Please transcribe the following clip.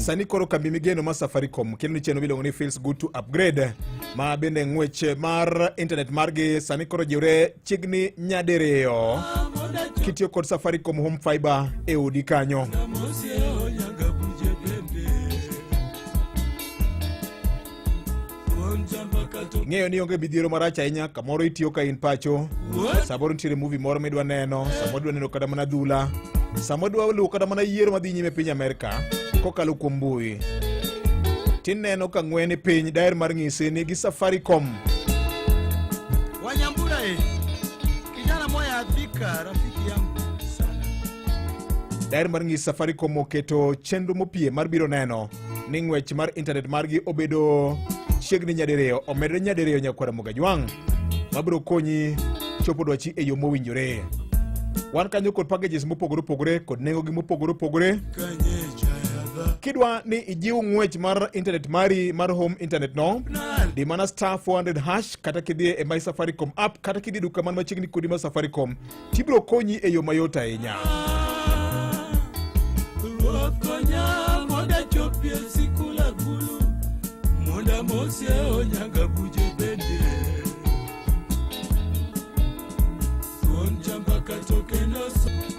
Sani koro kambi migeno mar Safaricom kelo ni chenro miluongo ni Feels Good to Upgrade, ma bende ng'wech mar internet margi sani koro jiwre chiegni nyadiriyo kitiyo kod Safaricom Home Fiber e odi kanyo. Ing'eyo ni onge midhiero marach ahinya kamoro itiyo ka in pacho, samoro nitiere movie moro midwa neno, samoro idwa neno kata mana dhula, samoro idwa luwo kata mana yiero madhi nyime e piny Amerka kokalo kuom mbui. Tineno ka ng'we ni piny, daher mar ng'isi ni gi Safaricom. Wanyambura eh. Kijana moya Thika rafiki yangu sana. Daher mar ng'isi Safaricom oketo chenro mopie mar biro neno ni ng'wech mar internet margi obedo chiegni nyadiriyo, omedre nyadiriyo nyakwara Mogajwang', mabiro konyi chopo dwachi e yo mowinjore. Wan kanyo kod packages mopogore opogore kod nengogi mopogore opogore. Kidwa ni ijiw ng'wech mar internet mari mar home internet no, di mana star 400 hash kata kidhi e My Safaricom app kata kidhi e duka man machiegni kodi mar Safaricom, tibiro konyi e yo mayot ahinya. Ruoth konya mondo achopie sikul agulu mondo amosie onyaga buje bende. Thuon chamba katoke noso.